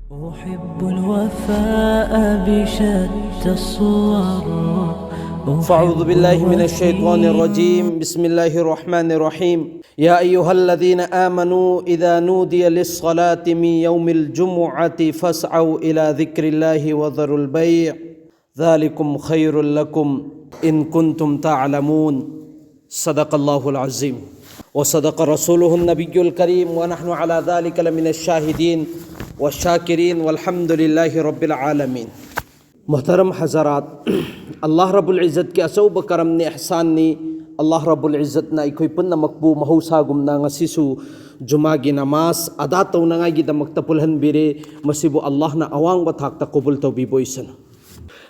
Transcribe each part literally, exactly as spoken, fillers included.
أحب الوفاء بشتى الصور. فأعوذ بالله من الشيطان الرجيم. بسم الله الرحمن الرحيم. يا أيها الذين آمنوا إذا نودي للصلاة من يوم الجمعة فاسعوا إلى ذكر الله وذروا البيع ذلكم خير لكم إن كنتم تعلمون. صدق الله العظيم وصدق رسوله النبي الكريم ونحن على ذلك لمن الشاهدين والشاكرين والحمد لله رب العالمين. ꯃꯨꯍꯇꯔꯝ ꯍꯖꯔꯥꯠ, ꯑꯜꯂꯥꯍ ꯔꯕꯨꯜ ꯏꯖꯠꯀꯤ ꯑꯆꯧꯕ ꯀꯔꯝꯅꯤ, ꯑꯦꯍꯁꯥꯟꯅꯤ꯫ ꯑꯜꯂꯥꯍ ꯔꯕꯨꯜ ꯏꯖꯠꯅ ꯑꯩꯈꯣꯏ ꯄꯨꯝꯅꯃꯛꯄꯨ ꯃꯍꯧꯁꯥꯒꯨꯝꯅ ꯉꯁꯤꯁꯨ ꯖꯨꯃꯥꯒꯤ ꯅꯃꯥꯖ ꯑꯗꯥ ꯇꯧꯅꯉꯥꯏꯒꯤꯗꯃꯛꯇ ꯄꯨꯜꯍꯟꯕꯤꯔꯦ꯫ ꯃꯁꯤꯕꯨ ꯑꯜꯂꯥꯍꯅ ꯑꯋꯥꯡꯕ ꯊꯥꯛꯇ ꯀꯕꯨꯜ ꯇꯧꯕꯤꯕ ꯑꯣꯏꯁꯅꯨ꯫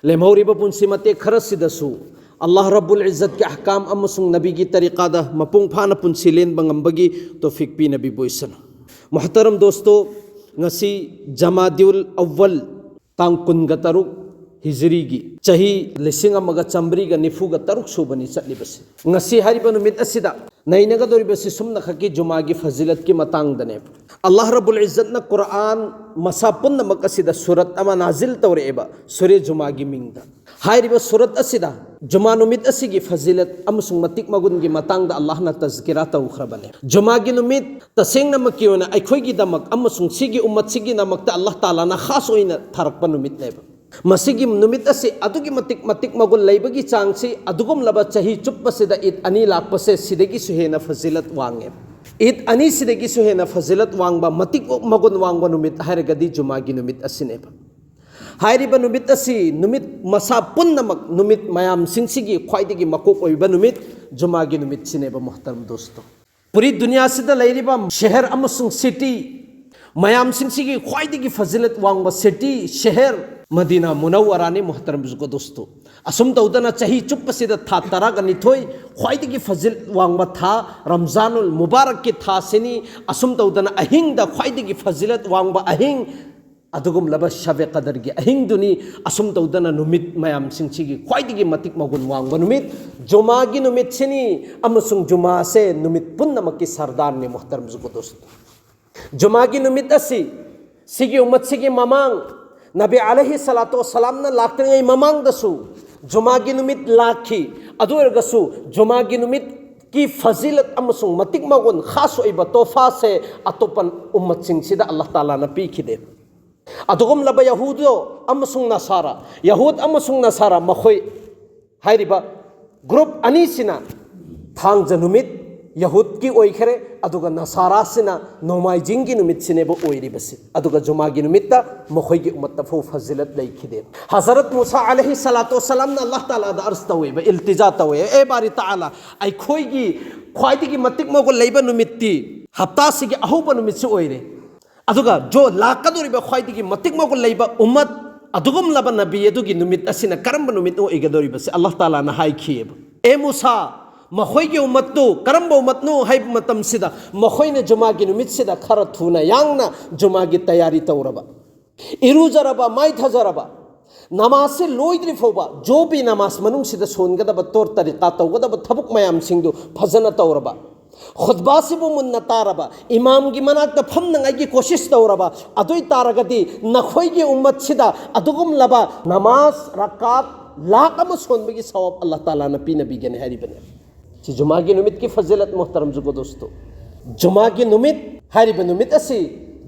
ꯂꯦꯝꯍꯧꯔꯤꯕ ꯄꯨꯟꯁꯤ ꯃꯇꯦꯛ ꯈꯔꯁꯤꯗꯁꯨ ꯑꯜꯂꯥꯍ ꯔꯕꯨꯜ ꯏꯖꯠꯀꯤ ꯑꯍꯀꯥꯝ ꯑꯃꯁꯨꯡ ꯅꯕꯤꯒꯤ ꯇꯔꯤꯀꯥꯗ ꯃꯄꯨꯡ ꯐꯥꯅ ꯄꯨꯟꯁꯤ ꯂꯦꯟꯕ ꯉꯝꯕꯒꯤ ꯇꯣꯐꯤꯛ ꯄꯤꯅꯕꯤꯕ ꯑꯣꯏꯁꯅꯨ꯫ ꯃꯨꯍꯇꯔꯝ ꯗꯣꯁꯇꯣ, ꯉꯁꯤ ꯖꯃꯥꯗꯤꯎꯜ ꯑꯋ꯭ꯋꯜ, ꯇꯥꯡ ꯀꯨꯟꯒ ꯇꯔꯨꯛ ꯍꯤꯖꯔꯤꯒꯤ ꯆꯍꯤ ꯂꯤꯁꯤꯡ ꯑꯃꯒ ꯆꯥꯃꯔꯤꯒ ꯅꯤꯐꯨꯒ ꯇꯔꯨꯛ ꯁꯨꯕꯅꯤ ꯆꯠꯂꯤꯕꯁꯤ꯫ ꯉꯁꯤ ꯍꯥꯏꯔꯤꯕ ꯅꯨꯃꯤꯠ ꯑꯁꯤꯗ ꯅꯩꯅꯒꯗꯧꯔꯤꯕꯁꯤ ꯁꯨꯝꯅꯈꯛꯀꯤ ꯖꯨꯃꯥꯒꯤ ꯐꯖꯤꯂꯠꯀꯤ ꯃꯇꯥꯡꯗꯅꯦꯕ꯫ ꯑꯜꯂꯥꯍ ꯔꯕꯨꯜ ꯏꯖꯠꯅ ꯀꯨꯔꯑꯥꯟ ꯃꯁꯥ ꯄꯨꯝꯅꯃꯛ ꯑꯁꯤꯗ ꯁꯨꯔꯠ ꯑꯃ ꯅꯥꯖꯤꯜ ꯇꯧꯔꯛꯑꯦꯕ, ꯁꯨꯔꯦ ꯖꯨꯃꯥꯒꯤ ꯃꯤꯡꯗ꯫ ꯍꯥꯏꯔꯤꯕ ꯁꯨꯔꯠ ꯑꯁꯤꯗ ꯖꯨꯃꯥ ꯅꯨꯃꯤꯠ ꯑꯁꯤꯒꯤ ꯐꯖꯤꯂꯠ ꯑꯃꯁꯨꯡ ꯃꯇꯤꯛ ꯃꯒꯨꯟꯒꯤ ꯃꯇꯥꯡꯗ ꯑꯜꯂꯥꯍꯅ ꯇꯖꯀꯤꯔꯥ ꯇꯧꯈ꯭ꯔꯕꯅꯦ꯫ ꯖꯨꯃꯥꯒꯤ ꯅꯨꯃꯤꯠ ꯇꯁꯦꯡꯅꯃꯛꯀꯤ ꯑꯣꯏꯅ ꯑꯩꯈꯣꯏꯒꯤꯗꯃꯛ ꯑꯃꯁꯨꯡ ꯁꯤꯒꯤ ꯎꯝꯃꯠꯁꯤꯒꯤꯗꯃꯛꯇ ꯑꯜꯂꯥꯍ ꯇꯥꯂꯥꯅ ꯈꯥꯁ ꯑꯣꯏꯅ ꯊꯥꯔꯛꯄ ꯅꯨꯃꯤꯠꯅꯦꯕ꯫ ꯃꯁꯤꯒꯤ ꯅꯨꯃꯤꯠ ꯑꯁꯤ ꯑꯗꯨꯛꯀꯤ ꯃꯇꯤꯛ ꯃꯇꯤꯛ ꯃꯒꯨꯟ ꯂꯩꯕꯒꯤ ꯆꯥꯡꯁꯤ ꯑꯗꯨꯒꯨꯝꯂꯕ ꯆꯍꯤ ꯆꯨꯞꯄꯁꯤꯗ ꯏꯗ ꯑꯅꯤ ꯂꯥꯛꯄꯁꯦ ꯁꯤꯗꯒꯤꯁꯨ ꯍꯦꯟꯅ ꯐꯖꯤꯂꯠ ꯋꯥꯡꯉꯦꯕ꯫ ꯏꯗ ꯑꯅꯤꯁꯤꯗꯒꯤꯁꯨ ꯍꯦꯟꯅ ꯐꯖꯤꯂꯠ ꯋꯥꯡꯕ, ꯃꯇꯤꯛ ꯃꯒꯨꯟ ꯋꯥꯡꯕ ꯅꯨꯃꯤꯠ ꯍꯥꯏꯔꯒꯗꯤ ꯖꯨꯃꯥꯒꯤ ꯅꯨꯃꯤꯠ ꯑꯁꯤꯅꯦꯕ꯫ ꯍꯥꯏꯔꯤꯕ ꯅꯨꯃꯤꯠ ꯑꯁꯤ ꯅꯨꯃꯤꯠ ꯃꯁꯥ ꯄꯨꯝꯅꯃꯛ, ꯅꯨꯃꯤꯠ ꯃꯌꯥꯝꯁꯤꯡꯁꯤꯒꯤ ꯈ꯭ꯋꯥꯏꯗꯒꯤ ꯃꯀꯣꯛ ꯑꯣꯏꯕ ꯅꯨꯃꯤꯠ ꯖꯨꯃꯥꯒꯤ ꯅꯨꯃꯤꯠꯁꯤꯅꯦꯕ, ꯃꯨꯍꯇꯔꯝ ꯗꯣꯁꯇꯣ꯫ ꯄꯨꯔꯤ ꯗꯨꯅꯤꯌꯥꯁꯤꯗ ꯂꯩꯔꯤꯕ ꯁꯍꯔ ꯑꯃꯁꯨꯡ ꯁꯤꯇꯤ ꯃꯌꯥꯝꯁꯤꯡꯁꯤꯒꯤ ꯈ꯭ꯋꯥꯏꯗꯒꯤ ꯐꯖꯤꯂꯠ ꯋꯥꯡꯕ ꯁꯤꯇꯤ, ꯁꯍꯔ ꯃꯗꯤꯅꯥ ꯃꯨꯅꯧꯋꯔꯥꯅꯤ, ꯃꯨꯍꯇꯔꯝ ꯕꯨꯖꯨꯔꯒ ꯗꯣꯁꯇꯣ꯫ ꯑꯁꯨꯝ ꯇꯧꯗꯅ ꯆꯍꯤ ꯆꯨꯞꯄꯁꯤꯗ ꯊꯥ ꯇꯔꯥꯒ ꯅꯤꯊꯣꯏ ꯈ꯭ꯋꯥꯏꯗꯒꯤ ꯐꯖꯤꯂꯠ ꯋꯥꯡꯕ ꯊꯥ ꯔꯝꯖꯥꯅꯨꯜ ꯃꯨꯕꯥꯔꯛꯀꯤ ꯊꯥꯁꯤꯅꯤ꯫ ꯑꯁꯨꯝ ꯇꯧꯗꯅ ꯑꯍꯤꯡꯗ ꯈ꯭ꯋꯥꯏꯗꯒꯤ ꯐꯖꯤꯂꯠ ꯋꯥꯡꯕ ꯑꯍꯤꯡ, ꯑꯗꯨꯒꯨꯝꯂꯕ ꯁꯕꯦ ꯀꯗꯔꯒꯤ ꯑꯍꯤꯡꯗꯨꯅꯤ꯫ ꯑꯁꯨꯝ ꯇꯧꯗꯅ ꯅꯨꯃꯤꯠ ꯃꯌꯥꯝꯁꯤꯡꯁꯤꯒꯤ ꯈ꯭ꯋꯥꯏꯗꯒꯤ ꯃꯇꯤꯛ ꯃꯒꯨꯟ ꯋꯥꯡꯕ ꯅꯨꯃꯤꯠ ꯖꯨꯃꯥꯒꯤ ꯅꯨꯃꯤꯠꯁꯤꯅꯤ꯫ ꯑꯃꯁꯨꯡ ꯖꯨꯃꯥꯁꯦ ꯅꯨꯃꯤꯠ ꯄꯨꯝꯅꯃꯛꯀꯤ ꯁꯔꯗꯥꯔꯅꯤ, ꯃꯨꯍꯇꯔꯝ ꯕꯨꯖꯨꯔꯒ ꯗꯣꯁꯇꯣ꯫ ꯖꯨꯃꯥꯒꯤ ꯅꯨꯃꯤꯠ ꯑꯁꯤ ꯁꯤꯒꯤ ꯎꯃꯠꯁꯤꯒꯤ ꯃꯃꯥꯡ, ꯅꯕꯤ ꯑꯂꯩꯍꯤ ꯁꯂꯥꯇꯨ ꯋꯁꯁꯂꯥꯝꯅ ꯂꯥꯛꯇ꯭ꯔꯤꯉꯩ ꯃꯃꯥꯡꯗꯁꯨ ꯖꯨꯃꯥꯒꯤ ꯅꯨꯃꯤꯠ ꯂꯥꯛꯈꯤ꯫ ꯑꯗꯨ ꯑꯣꯏꯔꯒꯁꯨ ꯖꯨꯃꯥꯒꯤ ꯅꯨꯃꯤꯠꯀꯤ ꯐꯖꯤꯂꯠ ꯑꯃꯁꯨꯡ ꯃꯇꯤꯛ ꯃꯒꯨꯟ, ꯈꯥꯁ ꯑꯣꯏꯕ ꯇꯣꯐꯥꯁꯦ ꯑꯇꯣꯞꯄ ꯎꯃꯠꯁꯤꯡꯁꯤꯗ ꯑꯜꯂꯥꯍ ꯇꯥꯂꯥꯅ ꯄꯤꯈꯤꯗꯦ꯫ ꯑꯗꯨꯒꯨꯝꯂꯕ ꯌꯍꯨꯗꯣ ꯑꯃꯁꯨꯡ ꯅꯁꯥꯔꯥ, ꯌꯍꯨꯗ ꯑꯃꯁꯨꯡ ꯅꯁꯥꯔꯥ, ꯃꯈꯣꯏ ꯍꯥꯏꯔꯤꯕ ꯒ꯭ꯔꯨꯞ ꯑꯅꯤꯁꯤꯅ ꯊꯥꯡꯖ ꯅꯨꯃꯤꯠ ꯌꯍꯨꯗꯀꯤ ꯑꯣꯏꯈꯔꯦ, ꯑꯗꯨꯒ ꯅꯁꯥꯔꯥꯁꯤꯅ ꯅꯣꯡꯃꯥꯏꯖꯤꯡꯒꯤ ꯅꯨꯃꯤꯠꯁꯤꯅꯦꯕ ꯑꯣꯏꯔꯤꯕꯁꯤ꯫ ꯑꯗꯨꯒ ꯖꯨꯃꯥꯒꯤ ꯅꯨꯃꯤꯠꯇ ꯃꯈꯣꯏꯒꯤ ꯎꯃꯠꯇ ꯐꯥꯎ ꯐꯖꯤꯂꯠ ꯂꯩꯈꯤꯗꯦ꯫ ꯍꯖꯔꯠ ꯃꯨꯁꯥ ꯑꯂꯩꯍꯤ ꯁꯂꯥꯇꯨ ꯋꯁꯁꯂꯥꯝꯅ ꯑꯜꯂꯥꯍ ꯇꯥꯂꯥꯗ ꯑꯔꯖ ꯇꯧꯋꯦꯕ, ꯏꯜꯇꯤꯖꯥ ꯇꯧꯋꯦ, "ꯑꯦ ꯕꯥꯔꯤ ꯇꯥꯂꯥ, ꯑꯩꯈꯣꯏꯒꯤ ꯈ꯭ꯋꯥꯏꯗꯒꯤ ꯃꯇꯤꯛ ꯃꯒꯨꯟ ꯂꯩꯕ ꯅꯨꯃꯤꯠꯇꯤ ꯍꯞꯇꯥꯁꯤꯒꯤ ꯑꯍꯧꯕ ꯅꯨꯃꯤꯠꯁꯤ ꯑꯣꯏꯔꯦ꯫ ꯑꯗꯨꯒ ꯖꯣ ꯂꯥꯛꯀꯗꯧꯔꯤꯕ ꯈ꯭ꯋꯥꯏꯗꯒꯤ ꯃꯇꯤꯛ ꯃꯒꯨꯟ ꯂꯩꯕ ꯎꯃꯠ ꯑꯗꯨꯒꯨꯝꯂꯕ ꯅꯕꯤ ꯑꯗꯨꯒꯤ ꯅꯨꯃꯤꯠ ꯑꯁꯤꯅ ꯀꯔꯝꯕ ꯅꯨꯃꯤꯠꯅꯣ ꯑꯣꯏꯒꯗꯧꯔꯤꯕꯁꯦ?" ꯑꯜꯂꯥꯍ ꯇꯥꯂꯥꯅ ꯍꯥꯏꯈꯤꯑꯕ, "ꯑꯦ ꯃꯨꯁꯥ, ꯃꯈꯣꯏꯒꯤ ꯎꯃꯠꯇꯨ ꯀꯔꯝꯕ ꯎꯃꯠꯅꯣ ꯍꯥꯏꯕ ꯃꯇꯝꯁꯤꯗ ꯃꯈꯣꯏꯅ ꯖꯨꯃꯥꯒꯤ ꯅꯨꯃꯤꯠꯁꯤꯗ ꯈꯔ ꯊꯨꯅ ꯌꯥꯡꯅ ꯖꯨꯃꯥꯒꯤ ꯇꯌꯥꯔꯤ ꯇꯧꯔꯕ, ꯏꯔꯨꯖꯔꯕ, ꯃꯥꯏ ꯊꯥꯖꯔꯕ, ꯅꯃꯥꯖꯁꯤ ꯂꯣꯏꯗ꯭ꯔꯤ ꯐꯥꯎꯕ ꯖꯣꯕꯤ ꯅꯃꯥꯖ ꯃꯅꯨꯡꯁꯤꯗ ꯁꯣꯟꯒꯗꯕ ꯇꯣꯔ ꯇꯔꯤꯀꯥ ꯇꯧꯒꯗꯕ ꯊꯕꯛ ꯃꯌꯥꯝꯁꯤꯡꯗꯨ ꯐꯖꯅ ꯇꯧꯔꯕ, ꯈꯨꯠꯕꯥꯁꯤꯕꯨ ꯃꯨꯟꯅ ꯇꯥꯔꯕ, ꯏꯃꯥꯝꯒꯤ ꯃꯅꯥꯛꯇ ꯐꯝꯅꯉꯥꯏꯒꯤ ꯀꯣꯁꯤꯁ ꯇꯧꯔꯕ, ꯑꯗꯨ ꯑꯣꯏ ꯇꯥꯔꯒꯗꯤ ꯅꯈꯣꯏꯒꯤ ꯎꯝꯃꯠꯁꯤꯗ ꯑꯗꯨꯒꯨꯝꯂꯕ ꯅꯃꯥꯖ ꯔꯀꯥꯠ ꯂꯥꯛ ꯑꯃ ꯁꯣꯟꯕꯒꯤ ꯁꯋꯥꯕ ꯑꯜꯂꯥꯍ ꯇꯥꯂꯥꯅ ꯄꯤꯅꯕꯤꯒꯅꯤ" ꯍꯥꯏꯔꯤꯕꯅꯤ꯫ ꯁꯤ ꯖꯨꯃꯥꯒꯤ ꯅꯨꯃꯤꯠꯀꯤ ꯐꯖꯤꯂꯠ, ꯃꯣꯍꯇꯔꯝ ꯖꯨꯒꯣ ꯗꯣꯁꯇꯣ꯫ ꯖꯨꯃꯥꯒꯤ ꯅꯨꯃꯤꯠ ꯍꯥꯏꯔꯤꯕ ꯅꯨꯃꯤꯠ ꯑꯁꯤ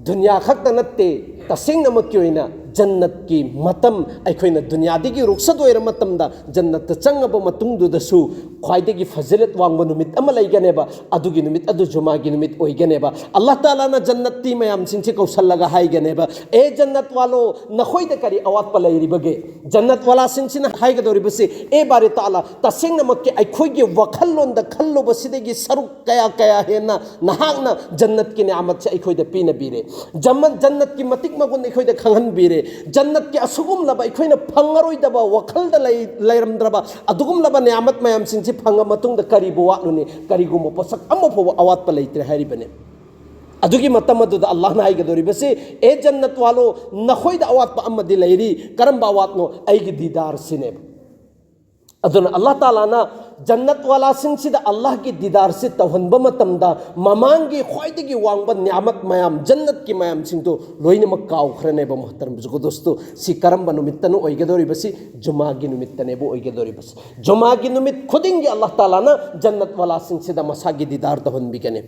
ꯗꯨꯅꯤꯌꯥ ꯈꯛꯇ ꯅꯠꯇꯦ, ꯇꯁꯦꯡꯅꯃꯛꯀꯤ ꯑꯣꯏꯅ ꯖꯟꯅꯠꯀꯤ ꯃꯇꯝ, ꯑꯩꯈꯣꯏꯅ ꯗꯨꯅꯤꯌꯥꯗꯒꯤ ꯔꯨꯛꯁꯠ ꯑꯣꯏꯔ ꯃꯇꯝꯗ ꯖꯟꯅꯠꯇ ꯆꯪꯉꯕ ꯃꯇꯨꯡꯗꯨꯗꯁꯨ ꯈ꯭ꯋꯥꯏꯗꯒꯤ ꯐꯖꯤꯂꯠ ꯋꯥꯡꯕ ꯅꯨꯃꯤꯠ ꯑꯃ ꯂꯩꯒꯅꯦꯕ꯫ ꯑꯗꯨꯒꯤ ꯅꯨꯃꯤꯠ ꯑꯗꯨ ꯖꯨꯃꯥꯒꯤ ꯅꯨꯃꯤꯠ ꯑꯣꯏꯒꯅꯦꯕ꯫ ꯑꯜꯂꯥꯍ ꯇꯥꯂꯥꯅ ꯖꯟꯅꯠꯇꯤ ꯃꯌꯥꯝꯁꯤꯡꯁꯤ ꯀꯧꯁꯜꯂꯒ ꯍꯥꯏꯒꯅꯦꯕ, "ꯑꯦ ꯖꯟꯅꯠ ꯋꯥꯂꯣ, ꯅꯈꯣꯏꯗ ꯀꯔꯤ ꯑꯋꯥꯠꯄ ꯂꯩꯔꯤꯕꯒꯦ?" ꯖꯟꯅꯠ ꯋꯥꯂꯥꯁꯤꯡꯁꯤꯅ ꯍꯥꯏꯒꯗꯧꯔꯤꯕꯁꯤ, "ꯑꯦ ꯕꯥꯔꯤ ꯇꯥꯂꯥ, ꯇꯁꯦꯡꯅꯃꯛꯀꯤ ꯑꯩꯈꯣꯏꯒꯤ ꯋꯥꯈꯜꯂꯣꯟꯗ ꯈꯜꯂꯨꯕꯁꯤꯗꯒꯤ ꯁꯔꯨꯛ ꯀꯌꯥ ꯀꯌꯥ ꯍꯦꯟꯅ ꯅꯍꯥꯛꯅ ꯖꯟꯅꯠꯀꯤ ꯅꯤꯌꯥꯃꯠꯁꯦ ꯑꯩꯈꯣꯏꯗ ꯄꯤꯅꯕꯤꯔꯦ꯫ ꯖꯃꯟ-, ꯖꯟꯅꯠꯀꯤ ꯃꯇꯤꯛ ꯃꯒꯨꯟ ꯑꯩꯈꯣꯏꯗ ꯈꯪꯍꯟꯕꯤꯔꯦ꯫ ꯖꯟꯅꯠꯀꯤ ꯑꯁꯤꯒꯨꯝꯂꯕ ꯑꯩꯈꯣꯏꯅ ꯐꯪꯉꯔꯣꯏꯗꯕ ꯋꯥꯈꯜꯗ ꯂꯩ-, ꯂꯩꯔꯝꯗ꯭ꯔꯕ ꯑꯗꯨꯒꯨꯝꯂꯕ ꯅꯤꯌꯥꯃꯠ ꯃꯌꯥꯝꯁꯤꯡꯁꯤ ꯐꯪꯉ ꯃꯇꯨꯡꯗ ꯀꯔꯤꯕꯨ ꯋꯥꯠꯂꯨꯅꯤ? ꯀꯔꯤꯒꯨꯝꯕ ꯄꯣꯠꯁꯛ ꯑꯃ ꯐꯥꯎꯕ ꯑꯋꯥꯠꯄ ꯂꯩꯇ꯭ꯔꯦ" ꯍꯥꯏꯔꯤꯕꯅꯦ꯫ ꯑꯗꯨꯒꯤ ꯃꯇꯝ ꯑꯗꯨꯗ ꯑꯜꯂꯥꯍꯅ ꯍꯥꯏꯒꯗꯧꯔꯤꯕꯁꯤ, "ꯑꯦ ꯖꯟꯅꯠ ꯋꯥꯂꯣ, ꯅꯈꯣꯏꯗ ꯑꯋꯥꯠꯄ ꯑꯃꯗꯤ ꯂꯩꯔꯤ꯫ ꯀꯔꯝꯕ ꯑꯋꯥꯠꯅꯣ? ꯑꯩꯒꯤ ꯗꯤꯗꯥꯔꯁꯤꯅꯦꯕ"꯫ ꯑꯗꯨꯅ ꯑꯜꯂꯥꯍ ꯇꯥꯂꯥꯅ ꯖꯟꯅꯠ ꯋꯥꯂꯥꯁꯤꯡꯁꯤꯗ ꯑꯜꯂꯥꯍꯒꯤ ꯗꯤꯗꯥꯔꯁꯤ ꯇꯧꯍꯟꯕ ꯃꯇꯝꯗ ꯃꯃꯥꯡꯒꯤ ꯈ꯭ꯋꯥꯏꯗꯒꯤ ꯋꯥꯡꯕ ꯅꯤꯌꯥꯃꯠ ꯃꯌꯥꯝ, ꯖꯟꯅꯠꯀꯤ ꯃꯌꯥꯝꯁꯤꯡꯗꯨ ꯂꯣꯏꯅꯃꯛ ꯀꯥꯎꯈ꯭ꯔꯅꯦꯕ, ꯃꯨꯍꯇꯔꯝ ꯖꯨꯒꯣ ꯗꯣꯁꯇꯣ꯫ ꯁꯤ ꯀꯔꯝꯕ ꯅꯨꯃꯤꯠꯇꯅ ꯑꯣꯏꯒꯗꯧꯔꯤꯕꯁꯤ? ꯖꯨꯃꯥꯒꯤ ꯅꯨꯃꯤꯠꯇꯅꯦꯕ ꯑꯣꯏꯒꯗꯧꯔꯤꯕꯁꯤ꯫ ꯖꯨꯃꯥꯒꯤ ꯅꯨꯃꯤꯠ ꯈꯨꯗꯤꯡꯒꯤ ꯑꯜꯂꯥꯍ ꯇꯥꯂꯥꯅ ꯖꯟꯅꯠ ꯋꯥꯂꯥꯁꯤꯡꯁꯤꯗ ꯃꯁꯥꯒꯤ ꯗꯤꯗꯥꯔ ꯇꯧꯍꯟꯕꯤꯒꯅꯤ꯫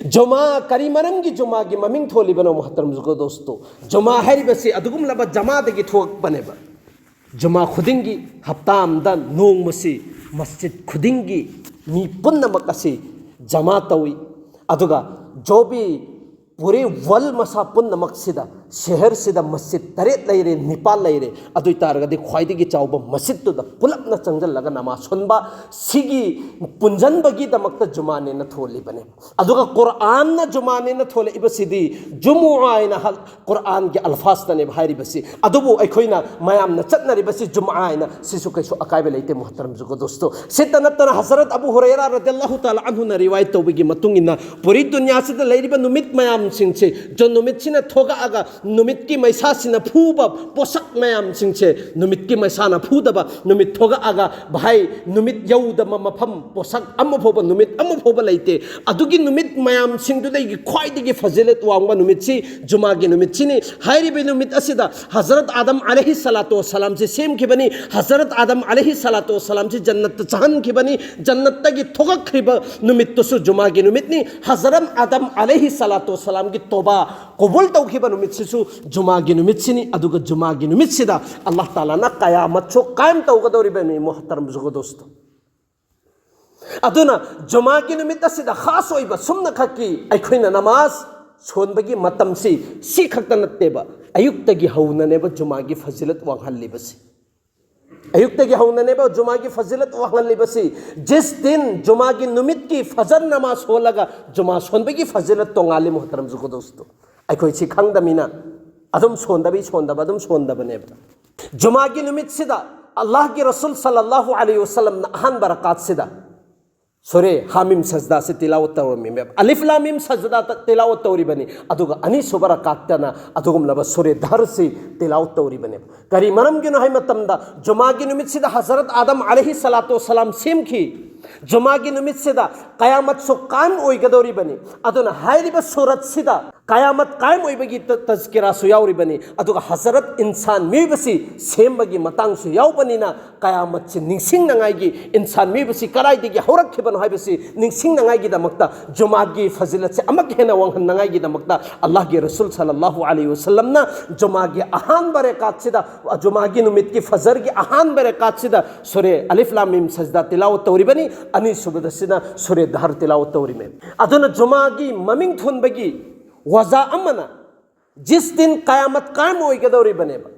ꯖꯨꯃꯥ, ꯀꯔꯤ ꯃꯔꯝꯒꯤ ꯖꯨꯃꯥꯒꯤ ꯃꯃꯤꯡ ꯊꯣꯜꯂꯤꯕꯅꯣ, ꯃꯨꯍꯇꯔꯝ ꯖꯨꯒꯣ ꯗꯣꯁꯇꯣ? ꯖꯨꯃꯥ ꯍꯥꯏꯔꯤꯕꯁꯤ ꯑꯗꯨꯒꯨꯝꯂꯕ ꯖꯃꯥꯗꯒꯤ ꯊꯣꯛꯂꯛꯄꯅꯦꯕ꯫ ꯖꯨꯃꯥ ꯈꯨꯗꯤꯡꯒꯤ, ꯍꯞꯇꯥ ꯑꯃꯗ ꯅꯣꯡꯃꯁꯤ ꯃꯁꯖꯤꯗ ꯈꯨꯗꯤꯡꯒꯤ ꯃꯤ ꯄꯨꯝꯅꯃꯛ ꯑꯁꯤ ꯖꯃꯥ ꯇꯧꯏ꯫ ꯑꯗꯨꯒ ꯖꯣꯕꯤ ꯄꯨꯔꯤ ꯋꯥꯔꯜ ꯃꯁꯥ ꯄꯨꯝꯅꯃꯛꯁꯤꯗ, ꯁꯍꯔꯁꯤꯗ ꯃꯁꯖꯤꯗ ꯇꯔꯦꯠ ꯂꯩꯔꯦ, ꯅꯤꯄꯥꯜ ꯂꯩꯔꯦ, ꯑꯗꯨ ꯑꯣꯏ ꯇꯥꯔꯒꯗꯤ ꯈ꯭ꯋꯥꯏꯗꯒꯤ ꯆꯥꯎꯕ ꯃꯁꯖꯤꯗꯇꯨꯗ ꯄꯨꯂꯞꯅ ꯆꯪꯁꯤꯜꯂꯒ ꯅꯃꯥꯖ ꯁꯣꯟꯕ, ꯁꯤꯒꯤ ꯄꯨꯟꯁꯤꯟꯕꯒꯤꯗꯃꯛꯇ ꯖꯨꯃꯥꯅꯦꯅ ꯊꯣꯜꯂꯤꯕꯅꯦ꯫ ꯑꯗꯨꯒ ꯀꯨꯔꯥꯟꯅ ꯖꯨꯃꯥꯅꯦꯅ ꯊꯣꯜꯂꯛꯏꯕꯁꯤꯗꯤ ꯖꯨꯃꯨꯑꯥ ꯍꯥꯏꯅ ꯍꯜ-, ꯀꯨꯔꯥꯟꯒꯤ ꯑꯜꯐꯥꯖꯇꯅꯦꯕ ꯍꯥꯏꯔꯤꯕꯁꯤ꯫ ꯑꯗꯨꯕꯨ ꯑꯩꯈꯣꯏꯅ ꯃꯌꯥꯝꯅ ꯆꯠꯅꯔꯤꯕꯁꯤ ꯖꯨꯃꯥ ꯍꯥꯏꯅ, ꯁꯤꯁꯨ ꯀꯩꯁꯨ ꯑꯀꯥꯏꯕ ꯂꯩꯇꯦ, ꯃꯨꯍꯇꯔꯝ ꯖꯨꯒꯣ ꯗꯣꯁꯇꯣ꯫ ꯁꯤꯇ ꯅꯠꯇꯅ ꯍꯖꯔꯠ ꯑꯕꯨ ꯍꯨꯔꯩꯔꯥ ꯔꯗꯤꯌꯜꯂꯥꯍꯨ ꯇꯥꯂꯥ ꯑꯟꯍꯨꯅ ꯔꯤꯋꯥꯌꯠ ꯇꯧꯕꯒꯤ ꯃꯇꯨꯡ ꯏꯟꯅ, ꯄꯨꯔꯤ ꯗꯨꯅꯤꯌꯥꯁꯤꯗ ꯂꯩꯔꯤꯕ ꯅꯨꯃꯤꯠ ꯃꯌꯥꯝꯁꯤꯡꯁꯦ, ꯖꯣ ꯅꯨꯃꯤꯠꯁꯤꯅ ꯊꯣꯛꯂꯛꯑꯒ ꯅꯨꯃꯤꯠꯀꯤ ꯃꯩꯁꯥꯁꯤꯅ ꯐꯨꯕ ꯄꯣꯠꯁꯛ ꯃꯌꯥꯝꯁꯤꯡꯁꯦ, ꯅꯨꯃꯤꯠꯀꯤ ꯃꯩꯁꯥꯅ ꯐꯨꯗꯕ, ꯅꯨꯃꯤꯠ ꯊꯣꯛꯂꯛꯑꯒ, ꯚꯥꯏ, ꯅꯨꯃꯤꯠ ꯌꯧꯗꯕ ꯃꯐꯝ, ꯄꯣꯠꯁꯛ ꯑꯃ ꯐꯥꯎꯕ, ꯅꯨꯃꯤꯠ ꯑꯃ ꯐꯥꯎꯕ ꯂꯩꯇꯦ꯫ ꯑꯗꯨꯒꯤ ꯅꯨꯃꯤꯠ ꯃꯌꯥꯝꯁꯤꯡꯗꯨꯗꯒꯤ ꯈ꯭ꯋꯥꯏꯗꯒꯤ ꯐꯖꯤꯂꯠ ꯋꯥꯡꯕ ꯅꯨꯃꯤꯠꯁꯤ ꯖꯨꯃꯥꯒꯤ ꯅꯨꯃꯤꯠꯁꯤꯅꯤ꯫ ꯍꯥꯏꯔꯤꯕ ꯅꯨꯃꯤꯠ ꯑꯁꯤꯗ ꯍꯖꯔꯠ ꯑꯥꯗꯝ ꯑꯂꯩꯍꯤ ꯁꯂꯥꯇꯨ ꯋꯁꯂꯥꯝꯁꯤ ꯁꯦꯝꯈꯤꯕꯅꯤ, ꯍꯖꯔꯠ ꯑꯥꯗꯝ ꯑꯂꯩꯍꯤ ꯁꯂꯥꯇꯨ ꯋꯁꯂꯥꯝꯁꯤ ꯖꯟꯅꯠꯇ ꯆꯪꯍꯟꯈꯤꯕꯅꯤ, ꯖꯟꯅꯠꯇꯒꯤ ꯊꯣꯛꯂꯛꯈ꯭ꯔꯤꯕ ꯅꯨꯃꯤꯠꯇꯨꯁꯨ ꯖꯨꯃꯥꯒꯤ ꯅꯨꯃꯤꯠꯅꯤ, ꯍꯖꯔꯠ ꯑꯥꯗꯝ ꯑꯂꯩꯍꯤ ꯁꯂꯥꯇꯨ ꯋꯁꯂꯥꯝꯒꯤ ꯇꯣꯕꯥ ꯀꯕꯨꯜ ꯇꯧꯈꯤꯕ ꯅꯨꯃꯤꯠꯁꯤꯁꯨ ꯖꯨꯃꯥꯒꯤ ꯅꯨꯃꯤꯠꯁꯤꯅꯤ꯫ ꯑꯗꯨꯒ ꯖꯨꯃꯥꯒꯤ ꯅꯨꯃꯤꯠꯁꯤꯗ ꯑꯜꯂꯥꯍ ꯇꯥꯂꯥꯅ ꯀꯌꯥꯃꯠꯁꯨ ꯀꯥꯏꯝ ꯇꯧꯒꯗꯧꯔꯤꯕꯅꯤ, ꯃꯨꯍꯇꯔꯝ ꯖꯨꯒꯣ ꯗꯣꯁꯇꯣ꯫ ꯑꯗꯨꯅ ꯖꯨꯃꯥꯒꯤ ꯅꯨꯃꯤꯠ ꯑꯁꯤꯗ ꯈꯥꯁ ꯑꯣꯏꯕ ꯁꯨꯝꯅꯈꯛꯀꯤ ꯑꯩꯈꯣꯏꯅ ꯅꯃꯥꯖ ꯁꯣꯟꯕꯒꯤ ꯃꯇꯝꯁꯤ ꯁꯤ ꯈꯛꯇ ꯅꯠꯇꯦꯕ, ꯑꯌꯨꯛꯇꯒꯤ ꯍꯧꯅꯅꯦꯕ ꯖꯨꯃꯥꯒꯤ ꯐꯖꯤꯂꯠ ꯋꯥꯡꯍꯜꯂꯤꯕꯁꯤ꯫ ꯑꯌꯨꯛꯇꯒꯤ ꯍꯧꯅꯅꯦꯕ ꯖꯨꯃꯥꯒꯤ ꯐꯖꯤꯂꯠ ꯋꯥꯡꯍꯜꯂꯤꯕꯁꯤ꯫ ꯖꯤꯁ ꯗꯤꯟ, ꯖꯨꯃꯥꯒꯤ ꯅꯨꯃꯤꯠꯀꯤ ꯐꯖꯔ ꯅꯃꯥꯖ ꯁꯣꯜꯂꯒ ꯖꯨꯃꯥ ꯁꯣꯟꯕꯒꯤ ꯐꯖꯤꯂꯠ ꯇꯣꯉꯥꯜꯂꯤ, ꯃꯨꯍꯇꯔꯝ ꯖꯨꯒꯣ ꯗꯣꯁꯇꯣ꯫ ꯑꯩꯈꯣꯏ ꯁꯤ ꯈꯪꯗꯃꯤꯅ ꯑꯗꯨꯝ ꯁꯣꯟꯗꯕꯤ ꯁꯣꯟꯗꯕ, ꯑꯗꯨꯝ ꯁꯣꯟꯗꯕꯅꯦꯕ꯫ ꯖꯨꯃꯥꯒꯤ ꯅꯨꯃꯤꯠꯁꯤꯗ ꯑꯜꯂꯥꯍꯒꯤ ꯔꯁꯨꯜ ꯁꯜꯂꯜꯂꯥꯍꯨ ꯑꯂꯩꯍꯤ ꯋꯁꯜꯂꯝꯅ ꯑꯍꯥꯟꯕ ꯔꯀꯥꯠꯁꯤꯗ ꯁꯨꯔꯦ ꯍꯥꯃꯤꯝ ꯁꯖꯗꯥꯁꯤ ꯇꯤꯂꯥꯋꯠ ꯇꯧꯔꯝꯃꯤꯃꯦꯕ꯫ ꯑꯂꯤꯐ ꯂꯥꯝ ꯃꯤꯝ ꯁꯖꯗꯥ ꯇ-, ꯇꯤꯂꯥꯋꯠ ꯇꯧꯔꯤꯕꯅꯤ꯫ ꯑꯗꯨꯒ ꯑꯅꯤꯁꯨꯕ ꯔꯀꯥꯠꯇꯅ ꯑꯗꯨꯒꯨꯝꯂꯕ ꯁꯨꯔꯦ ꯙꯔꯁꯤ ꯇꯤꯂꯥꯋꯠ ꯇꯧꯔꯤꯕꯅꯦꯕ꯫ ꯀꯔꯤ ꯃꯔꯝꯒꯤꯅꯣ ꯍꯥꯏ ꯃꯇꯝꯗ, ꯖꯨꯃꯥꯒꯤ ꯅꯨꯃꯤꯠꯁꯤꯗ ꯍꯖꯔꯠ ꯑꯥꯗꯝ ꯑꯂꯩꯍꯤ ꯁꯂꯥꯇꯨ ꯋꯁꯁꯂꯥꯝ ꯁꯦꯝꯈꯤ꯫ ꯖꯨꯃꯥꯒꯤ ꯅꯨꯃꯤꯠꯁꯤꯗ ꯀꯌꯥꯃꯠꯁꯨ ꯀꯥꯏꯝ ꯑꯣꯏꯒꯗꯧꯔꯤꯕꯅꯤ꯫ ꯑꯗꯨꯅ ꯍꯥꯏꯔꯤꯕ ꯁꯨꯔꯠꯁꯤꯗ ꯀꯌꯥꯃꯠ ꯀꯥꯏꯝ ꯑꯣꯏꯕꯒꯤ ꯇ-, ꯇꯖꯀꯤꯔꯥꯁꯨ ꯌꯥꯎꯔꯤꯕꯅꯤ꯫ ꯑꯗꯨꯒ ꯍꯖꯔꯠ ꯏꯟꯁꯥꯟ ꯃꯤꯑꯣꯏꯕꯁꯤ ꯁꯦꯝꯕꯒꯤ ꯃꯇꯥꯡꯁꯨ ꯌꯥꯎꯕꯅꯤꯅ, ꯀꯌꯥꯃꯠꯁꯤ ꯅꯤꯡꯁꯤꯡꯅꯉꯥꯏꯒꯤ, ꯏꯟꯁꯥꯟ ꯃꯤꯑꯣꯏꯕꯁꯤ ꯀꯗꯥꯏꯗꯒꯤ ꯍꯧꯔꯛꯈꯤꯕꯅꯣ ꯍꯥꯏꯕꯁꯤ ꯅꯤꯡꯁꯤꯡꯅꯉꯥꯏꯒꯤꯗꯃꯛꯇ, ꯖꯨꯃꯥꯒꯤ ꯐꯖꯤꯂꯠꯁꯦ ꯑꯃꯛ ꯍꯦꯟꯅ ꯋꯥꯡꯍꯟꯅꯉꯥꯏꯒꯤꯗꯃꯛꯇ, ꯑꯜꯂꯥꯍꯒꯤ ꯔꯁꯨꯜ ꯁꯜꯂꯜꯂꯥꯍꯨ ꯑꯂꯩꯍꯤ ꯋꯁꯜꯂꯝꯅ ꯖꯨꯃꯥꯒꯤ ꯑꯍꯥꯟꯕ ꯔꯦꯀꯥꯠꯁꯤꯗ, ꯖꯨꯃꯥꯒꯤ ꯅꯨꯃꯤꯠꯀꯤ ꯐꯖꯔꯒꯤ ꯑꯍꯥꯟꯕ ꯔꯦꯀꯥꯠꯁꯤꯗ ꯁꯨꯔꯦ ꯑꯂꯤꯐ ꯂꯥꯝ ꯃꯤꯝ ꯁꯖꯗꯥ ꯇꯤꯂꯥꯋꯠ ꯇꯧꯔꯤꯕꯅꯤ꯫ ꯑꯅꯤꯁꯨꯕꯗꯁꯤꯅ ꯁꯨꯔꯦ ꯗꯍꯔ ꯇꯤꯂꯥꯋꯠ ꯇꯧꯔꯤꯕꯅꯤ꯫ ꯑꯗꯨꯅ ꯖꯨꯃꯥꯒꯤ ꯃꯃꯤꯡ ꯊꯣꯟꯕꯒꯤ ꯋꯖꯥ ꯑꯃꯅ, ꯖꯤꯁ ꯗꯤꯟ ꯀꯌꯥꯃꯠ ꯀꯥꯏꯝ ꯑꯣꯏꯒꯗꯧꯔꯤꯕꯅꯦꯕ꯫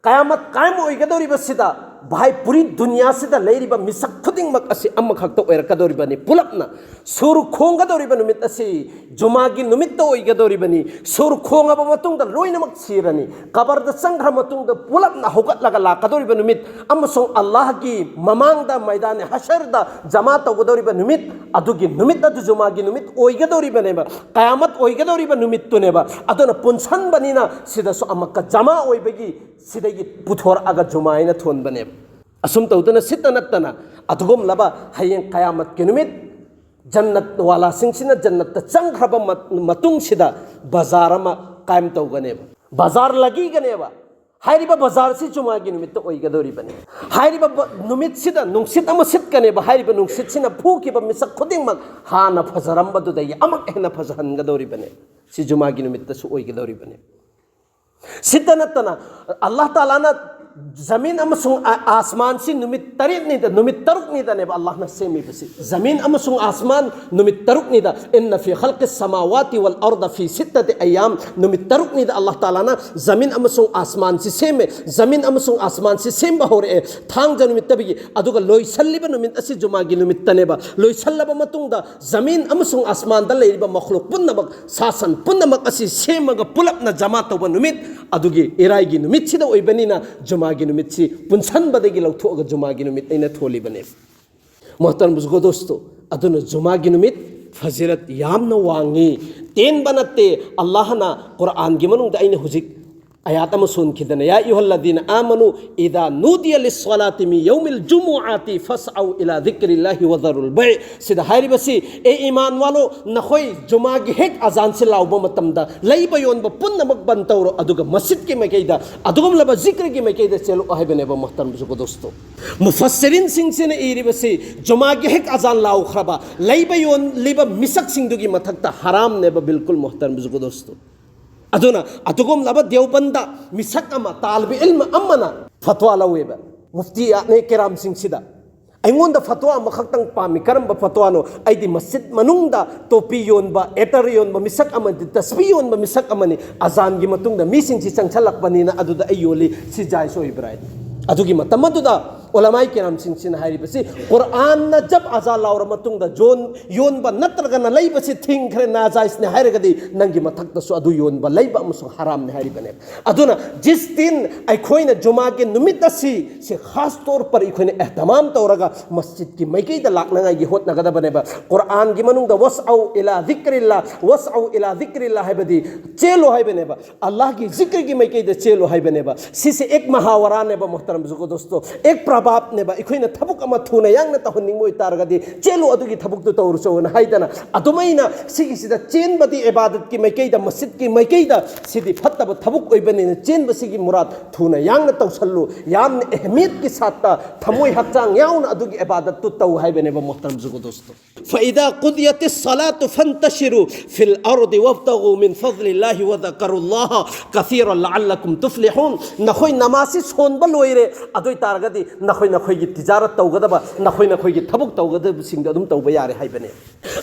ꯀꯌꯥꯃꯠ ꯀꯥꯏꯝ ꯑꯣꯏꯒꯗꯧꯔꯤꯕꯁꯤꯗ, ꯚꯥꯏ, ꯄꯨꯔꯤ ꯗꯨꯅꯤꯌꯥꯁꯤꯗ ꯂꯩꯔꯤꯕ ꯃꯤꯁꯛ ꯈꯨꯗꯤꯡꯃꯛ ꯑꯁꯤ ꯑꯃꯈꯛꯇ ꯑꯣꯏꯔꯛꯀꯗꯧꯔꯤꯕꯅꯤ꯫ ꯄꯨꯂꯞꯅ ꯁꯨꯔ ꯈꯣꯡꯒꯗꯧꯔꯤꯕ ꯅꯨꯃꯤꯠ ꯑꯁꯤ ꯖꯨꯃꯥꯒꯤ ꯅꯨꯃꯤꯠꯇ ꯑꯣꯏꯒꯗꯧꯔꯤꯕꯅꯤ꯫ ꯁꯨꯔ ꯈꯣꯡꯉꯕ ꯃꯇꯨꯡꯗ ꯂꯣꯏꯅꯃꯛ ꯁꯤꯔꯅꯤ꯫ ꯀꯕꯔꯗ ꯆꯪꯈ꯭ꯔ ꯃꯇꯨꯡꯗ ꯄꯨꯂꯞꯅ ꯍꯧꯒꯠꯂꯒ ꯂꯥꯛꯀꯗꯧꯔꯤꯕ ꯅꯨꯃꯤꯠ ꯑꯃꯁꯨꯡ ꯑꯜꯂꯥꯍꯒꯤ ꯃꯃꯥꯡꯗ ꯃꯩꯗꯥꯅꯦ ꯍꯁꯔꯗ ꯖꯃꯥ ꯇꯧꯒꯗꯧꯔꯤꯕ ꯅꯨꯃꯤꯠ, ꯑꯗꯨꯒꯤ ꯅꯨꯃꯤꯠ ꯑꯗꯨ ꯖꯨꯃꯥꯒꯤ ꯅꯨꯃꯤꯠ ꯑꯣꯏꯒꯗꯧꯔꯤꯕꯅꯦꯕ꯫ ꯀꯌꯥꯃꯠ ꯑꯣꯏꯒꯗꯧꯔꯤꯕ ꯅꯨꯃꯤꯠꯇꯨꯅꯦꯕ꯫ ꯑꯗꯨꯅ ꯄꯨꯟꯁꯟꯕꯅꯤꯅ ꯁꯤꯗꯁꯨ ꯑꯃꯛꯀ ꯖꯃꯥ ꯑꯣꯏꯕꯒꯤ ꯁꯤꯗꯒꯤ ꯄꯨꯊꯣꯔꯛꯑꯒ ꯖꯨꯃꯥ ꯍꯥꯏꯅ ꯊꯣꯟꯕꯅꯦꯕ꯫ ꯑꯁꯨꯝ ꯇꯧꯗꯅ ꯁꯤꯠꯇ ꯅꯠꯇꯅ ꯑꯗꯨꯒꯨꯝꯂꯕ ꯍꯌꯦꯡ ꯀꯌꯥꯃꯠꯀꯤ ꯅꯨꯃꯤꯠ ꯖꯟꯅꯠ ꯋꯥꯂꯥꯁꯤꯡꯁꯤꯅ ꯖꯟꯅꯠꯇ ꯆꯪꯈ꯭ꯔꯕ ꯃꯠ-, ꯃꯇꯨꯡꯁꯤꯗ ꯕꯖꯥꯔ ꯑꯃ ꯀꯥꯏꯝ ꯇꯧꯒꯅꯦꯕ, ꯕꯖꯥꯔ ꯂꯒꯤꯒꯅꯦꯕ꯫ ꯍꯥꯏꯔꯤꯕ ꯕꯖꯥꯔꯁꯤ ꯖꯨꯃꯥꯒꯤ ꯅꯨꯃꯤꯠꯇ ꯑꯣꯏꯒꯗꯧꯔꯤꯕꯅꯤ꯫ ꯍꯥꯏꯔꯤꯕ ꯕ-, ꯅꯨꯃꯤꯠꯁꯤꯗ ꯅꯨꯡꯁꯤꯠ ꯑꯃ ꯁꯤꯠꯀꯅꯦꯕ꯫ ꯍꯥꯏꯔꯤꯕ ꯅꯨꯡꯁꯤꯠꯁꯤꯅ ꯐꯨꯈꯤꯕ ꯃꯤꯁꯛ ꯈꯨꯗꯤꯡꯃꯛ ꯍꯥꯟꯅ ꯐꯖꯔꯝꯕꯗꯨꯗꯒꯤ ꯑꯃꯛ ꯍꯦꯟꯅ ꯐꯖꯍꯟꯒꯗꯧꯔꯤꯕꯅꯤ꯫ ꯁꯤ ꯖꯨꯃꯥꯒꯤ ꯅꯨꯃꯤꯠꯇꯁꯨ ꯑꯣꯏꯒꯗꯧꯔꯤꯕꯅꯤ꯫ ꯁꯤꯇ ꯅꯠꯇꯅ, ꯑꯜꯂꯥꯍ ꯇꯥꯂꯥꯅ ꯖꯃꯤꯟ ꯑꯃꯁꯨꯡ ꯑ-, ꯑꯥꯁꯃꯥꯟꯁꯤ ꯅꯨꯃꯤꯠ ꯇꯔꯦꯠꯅꯤꯗ, ꯅꯨꯃꯤꯠ ꯇꯔꯨꯛꯅꯤꯗꯅꯦꯕ ꯑꯜꯂꯥꯍꯅ ꯁꯦꯝꯃꯤꯕꯁꯤ꯫ ꯖꯃꯤꯟ ꯑꯃꯁꯨꯡ ꯑꯥꯁꯃꯥꯟ ꯅꯨꯃꯤꯠ ꯇꯔꯨꯛꯅꯤꯗ, "ꯏꯟꯅ ꯐꯤ ꯈꯜꯀꯤ ꯁꯃꯥꯋꯥꯇꯤ ꯋꯜ ꯑꯔꯗ ꯐꯤ ꯁꯤꯠꯇꯇꯤ ꯑꯌꯥꯝ", ꯅꯨꯃꯤꯠ ꯇꯔꯨꯛꯅꯤꯗ ꯑꯜꯂꯥꯍ ꯇꯥꯂꯥꯅ ꯖꯃꯤꯟ ꯑꯃꯁꯨꯡ ꯑꯥꯁꯃꯥꯟꯁꯤ ꯁꯦꯝꯃꯦ꯫ ꯖꯃꯤꯟ ꯑꯃꯁꯨꯡ ꯑꯥꯁꯃꯥꯟꯁꯤ ꯁꯦꯝꯕ ꯍꯧꯔꯛꯑꯦ ꯊꯥꯡꯖ ꯅꯨꯃꯤꯠꯇꯒꯤ, ꯑꯗꯨꯒ ꯂꯣꯏꯁꯜꯂꯤꯕ ꯅꯨꯃꯤꯠ ꯑꯁꯤ ꯖꯨꯃꯥꯒꯤ ꯅꯨꯃꯤꯠꯇꯅꯦꯕ꯫ ꯂꯣꯏꯁꯜꯂꯕ ꯃꯇꯨꯡꯗ ꯖꯃꯤꯟ ꯑꯃꯁꯨꯡ ꯑꯥꯁꯃꯥꯟꯗ ꯂꯩꯔꯤꯕ ꯃꯈꯂꯨꯛ ꯄꯨꯝꯅꯃꯛ, ꯁꯥ ꯁꯟ ꯄꯨꯝꯅꯃꯛ ꯑꯁꯤ ꯁꯦꯝꯃꯒ ꯄꯨꯂꯞꯅ ꯖꯃꯥ ꯇꯧꯕ ꯅꯨꯃꯤꯠ, ꯑꯗꯨꯒꯤ ꯏꯔꯥꯏꯒꯤ ꯅꯨꯃꯤꯠꯁꯤꯗ ꯑꯣꯏꯕꯅꯤꯅ ꯖꯨꯃꯥꯒꯤ ꯅꯨꯃꯤꯠꯁꯤ ꯄꯨꯟꯁꯟꯕꯗꯒꯤ ꯂꯧꯊꯣꯛꯑꯒ ꯖꯨꯃꯥꯒꯤ ꯅꯨꯃꯤꯠ ꯑꯩꯅ ꯊꯣꯜꯂꯤꯕꯅꯦ꯫ ꯃꯣꯍꯇꯔꯝ ꯕꯨꯖꯨꯔꯒ ꯗꯣꯁꯇꯣ, ꯑꯗꯨꯅ ꯖꯨꯃꯥꯒꯤ ꯅꯨꯃꯤꯠ ꯐꯖꯤꯂꯠ ꯌꯥꯝꯅ ꯋꯥꯡꯉꯤ, ꯇꯦꯟꯕ ꯅꯠꯇꯦ꯫ ꯑꯜꯂꯥꯍꯅ ꯀꯨꯔꯥꯟꯒꯤ ꯃꯅꯨꯡꯗ ꯑꯩꯅ ꯍꯧꯖꯤꯛ ꯑꯌꯥꯠ ꯑꯃ ꯁꯣꯟꯈꯤꯗꯅ, "ꯌꯥ ꯑꯌꯨꯍꯜꯂꯗꯤꯅ ꯑꯥꯃꯅꯨ ꯏꯗꯥ ꯅꯨꯗꯤꯌ ꯂꯤꯁꯁꯂꯥꯇꯤ ꯃꯤ ꯌꯧꯃꯤꯜ ꯖꯨꯃꯨꯑꯥꯇꯤ ꯐꯁꯑꯧ ꯏꯂꯥ ꯗꯤꯀ꯭ꯔꯤꯜꯂꯥꯍꯤ ꯋꯥ ꯗꯔꯨꯜ ꯕꯩ"꯫ ꯁꯤꯗ ꯍꯥꯏꯔꯤꯕꯁꯤ, "ꯑꯦ ꯏꯃꯥꯟ ꯋꯥꯂꯣ, ꯅꯈꯣꯏ ꯖꯨꯃꯥꯒꯤ ꯍꯦꯛ ꯑꯖꯥꯟꯁꯤ ꯂꯥꯎꯕ ꯃꯇꯝꯗ ꯂꯩꯕ ꯌꯣꯟꯕ ꯄꯨꯝꯅꯃꯛ ꯕꯟ ꯇꯧꯔꯣ, ꯑꯗꯨꯒ ꯃꯁꯖꯤꯗꯀꯤ ꯃꯥꯏꯀꯩꯗ, ꯑꯗꯨꯒꯨꯝꯂꯕ ꯖꯤꯀ꯭ꯔꯒꯤ ꯃꯥꯏꯀꯩꯗ ꯆꯦꯜꯂꯛꯑꯣ" ꯍꯥꯏꯕꯅꯦꯕ, ꯃꯣꯍꯇꯔꯝ ꯕꯨꯖꯨꯔꯒ ꯗꯣꯁꯇꯣ꯫ ꯃꯨꯐꯁꯁꯤꯔꯤꯟꯁꯤꯡꯁꯤꯅ ꯏꯔꯤꯕꯁꯤ, ꯖꯨꯃꯥꯒꯤ ꯍꯦꯛ ꯑꯖꯥꯟ ꯂꯥꯎꯈ꯭ꯔꯕ, ꯂꯩꯕ ꯌꯣꯜꯂꯤꯕ ꯃꯤꯁꯛꯁꯤꯡꯗꯨꯒꯤ ꯃꯊꯛꯇ ꯍꯔꯥꯝꯅꯦꯕ, ꯕꯤꯜꯀꯨꯜ, ꯃꯣꯍꯇꯔꯝ ꯕꯨꯖꯨꯔꯒ ꯗꯣꯁꯇꯣ꯫ ꯑꯗꯨꯅ ꯑꯗꯨꯒꯨꯝꯂꯕ ꯗꯦꯎꯕꯟꯗ ꯃꯤꯁꯛ ꯑꯃ, ꯇꯥꯂꯤꯕ ꯏꯜꯃ ꯑꯃꯅ ꯐꯠꯋꯥ ꯂꯧꯋꯦꯕ ꯃꯨꯐꯇꯤꯌꯥꯠꯅꯦ ꯀꯦꯔꯥꯝꯁꯤꯡꯁꯤꯗ, "ꯑꯩꯉꯣꯟꯗ ꯐꯠꯋꯥ ꯑꯃꯈꯛꯇꯪ ꯄꯥꯝꯃꯤ꯫ ꯀꯔꯝꯕ ꯐꯠꯋꯥꯅꯣ? ꯑꯩꯗꯤ ꯃꯁꯖꯤꯗ ꯃꯅꯨꯡꯗ ꯇꯣꯄꯤ ꯌꯣꯟꯕ, ꯑꯦꯇꯔ ꯌꯣꯟꯕ ꯃꯤꯁꯛ ꯑꯃꯗꯤ, ꯇꯁꯕꯤ ꯌꯣꯟꯕ ꯃꯤꯁꯛ ꯑꯃꯅꯤ꯫ ꯑꯖꯥꯟꯒꯤ ꯃꯇꯨꯡꯗ ꯃꯤꯁꯤꯡꯁꯤ ꯆꯪꯁꯜꯂꯛꯄꯅꯤꯅ ꯑꯗꯨꯗ ꯑꯩ ꯌꯣꯜꯂꯤ꯫ ꯁꯤ ꯖꯥꯏꯁ ꯑꯣꯏꯕ꯭ꯔꯥ?" ꯍꯥꯏꯅ꯫ ꯑꯗꯨꯒꯤ ꯃꯇꯝ ꯑꯗꯨꯗ ꯎꯂꯃꯥꯏ ꯀꯤꯔꯥꯝꯁꯤꯡꯁꯤꯅ ꯍꯥꯏꯔꯤꯕꯁꯤ, ꯀꯨꯔꯥꯟꯅ ꯖꯕ ꯑꯖꯥꯟ ꯂꯥꯎꯔ ꯃꯇꯨꯡꯗ ꯖꯣꯟ-, ꯌꯣꯟꯕ ꯅꯠꯇ꯭ꯔꯒꯅ ꯂꯩꯕꯁꯤ ꯊꯤꯡꯈ꯭ꯔꯦ, ꯅꯥꯖꯥꯏꯁꯅꯦ ꯍꯥꯏꯔꯒꯗꯤ, ꯅꯪꯒꯤ ꯃꯊꯛꯇꯁꯨ ꯑꯗꯨ ꯌꯣꯟꯕ, ꯂꯩꯕ ꯑꯃꯁꯨꯡ ꯍꯔꯥꯝꯅꯦ ꯍꯥꯏꯔꯤꯕꯅꯦ꯫ ꯑꯗꯨꯅ ꯖꯤꯁ ꯗꯤꯟ, ꯑꯩꯈꯣꯏꯅ ꯖꯨꯃꯥꯒꯤ ꯅꯨꯃꯤꯠ ꯑꯁꯤ, ꯁꯤ ꯈꯥꯁ ꯇꯧꯔ ꯄꯔ ꯑꯩꯈꯣꯏꯅ ꯑꯦꯍꯇꯃꯥꯝ ꯇꯧꯔꯒ ꯃꯁꯖꯤꯗꯀꯤ ꯃꯥꯏꯀꯩꯗ ꯂꯥꯛꯅꯉꯥꯏꯒꯤ ꯍꯣꯠꯅꯒꯗꯕꯅꯦꯕ꯫ ꯀꯨꯔꯥꯟꯒꯤ ꯃꯅꯨꯡꯗ "ꯋꯁꯑꯧ ꯏꯂꯥ ꯗꯤꯀ꯭ꯔꯤꯜꯂꯥ, ꯋꯁꯑꯧ ꯏꯂꯥ ꯗꯤꯀ꯭ꯔꯤꯜꯂꯥ" ꯍꯥꯏꯕꯗꯤ ꯆꯦꯜꯂꯣ ꯍꯥꯏꯕꯅꯦꯕ꯫ ꯑꯜꯂꯥꯍꯒꯤ ꯖꯤꯀ꯭ꯔꯒꯤ ꯃꯥꯏꯀꯩꯗ ꯆꯦꯜꯂꯣ ꯍꯥꯏꯕꯅꯦꯕ꯫ ꯁꯤꯁꯦ ꯑꯦꯛ ꯃꯍꯥꯋꯥꯔꯥꯅꯦꯕ, ꯃꯣꯍꯇꯔꯝ ꯕꯨꯖꯨꯔꯒ ꯗꯣꯁꯇꯣ, ꯑꯦꯛ ꯄ꯭ꯔꯚꯥꯕꯅꯦꯕ꯫ ꯑꯩꯈꯣꯏꯅ ꯊꯕꯛ ꯑꯃ ꯊꯨꯅ ꯌꯥꯡꯅ ꯇꯧꯍꯟꯅꯤꯡꯕ ꯑꯣꯏꯇꯥꯔꯒꯗꯤ, "ꯆꯦꯜꯂꯨ, ꯑꯗꯨꯒꯤ ꯊꯕꯛꯇꯨ ꯇꯧꯔꯨꯆꯣꯅ" ꯍꯥꯏꯗꯅ꯫ ꯑꯗꯨꯃꯥꯏꯅ ꯁꯤꯒꯤꯁꯤꯗ ꯆꯦꯟꯕꯗꯤ ꯏꯕꯥꯗꯠꯀꯤ ꯃꯥꯏꯀꯩꯗ, ꯃꯁꯖꯤꯗꯀꯤ ꯃꯥꯏꯀꯩꯗ, ꯁꯤꯗꯤ ꯐꯠꯇꯕ ꯊꯕꯛ ꯑꯣꯏꯕꯅꯤꯅ ꯆꯦꯟꯕꯁꯤꯒꯤ ꯃꯨꯔꯥꯗ ꯊꯨꯅ ꯌꯥꯡꯅ ꯇꯧꯁꯜꯂꯨ, ꯌꯥꯝꯅ ꯑꯍꯃꯤꯌꯠꯀꯤ ꯁꯥꯠꯇ ꯊꯃꯣꯏ ꯍꯛꯆꯥꯡ ꯌꯥꯎꯅ ꯑꯗꯨꯒꯤ ꯏꯕꯥꯗꯠꯇꯨ ꯇꯧ ꯍꯥꯏꯕꯅꯦꯕ, ꯃꯣꯍꯇꯔꯝ ꯕꯨꯖꯨꯔꯒ ꯗꯣꯁꯇꯣ꯫ "فإذا قضيت الصلاة فانتشروا في الأرض وابتغوا من فضل الله وذكروا الله كثيرا لعلكم تفلحون"꯫ ꯅꯈꯣꯏ ꯅꯃꯥꯖꯁꯤ ꯁꯣꯟꯕ ꯂꯣꯏꯔꯦ, ꯑꯗꯨ ꯑꯣꯏꯇꯥꯔꯒꯗꯤ ꯅꯈꯣꯏ ꯅꯈꯣꯏꯒꯤ ꯇꯤꯖꯥꯔꯠ ꯇꯧꯒꯗꯕ, ꯅꯈꯣꯏ ꯅꯈꯣꯏꯒꯤ ꯊꯕꯛ ꯇꯧꯒꯗꯕꯁꯤꯡꯗꯣ ꯑꯗꯨꯝ ꯇꯧꯕ ꯌꯥꯔꯦ ꯍꯥꯏꯕꯅꯦ꯫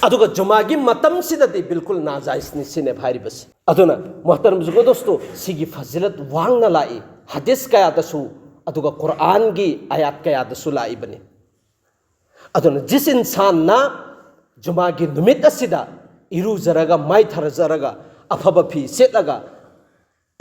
ꯑꯗꯨꯒ ꯖꯨꯃꯥꯒꯤ ꯃꯇꯝꯁꯤꯗꯗꯤ ꯕꯤꯜꯀꯨꯜ ꯅꯥꯖꯥꯏꯁꯅꯤ ꯁꯤꯅꯦꯕ ꯍꯥꯏꯔꯤꯕꯁꯤ꯫ ꯑꯗꯨꯅ ꯃꯣꯍꯇꯔꯝ ꯕꯨꯖꯨꯔꯒ ꯗꯣꯁꯇꯣ, ꯁꯤꯒꯤ ꯐꯖꯤꯂꯠ ꯋꯥꯡꯅ ꯂꯥꯛꯏ ꯍꯗꯤꯁ ꯀꯌꯥꯗꯁꯨ, ꯑꯗꯨꯒ ꯀꯨꯔꯥꯟꯒꯤ ꯑꯌꯥꯠ ꯀꯌꯥꯗꯁꯨ ꯂꯥꯛꯏꯕꯅꯤ꯫ ꯑꯗꯨꯅ ꯖꯤꯁ ꯏꯟꯁꯥꯟꯅ ꯖꯨꯃꯥꯒꯤ ꯅꯨꯃꯤꯠ ꯑꯁꯤꯗ ꯏꯔꯨꯖꯔꯒ, ꯃꯥꯏꯊꯔꯖꯔꯒ, ꯑꯐꯕ ꯐꯤ ꯁꯦꯠꯂꯒ,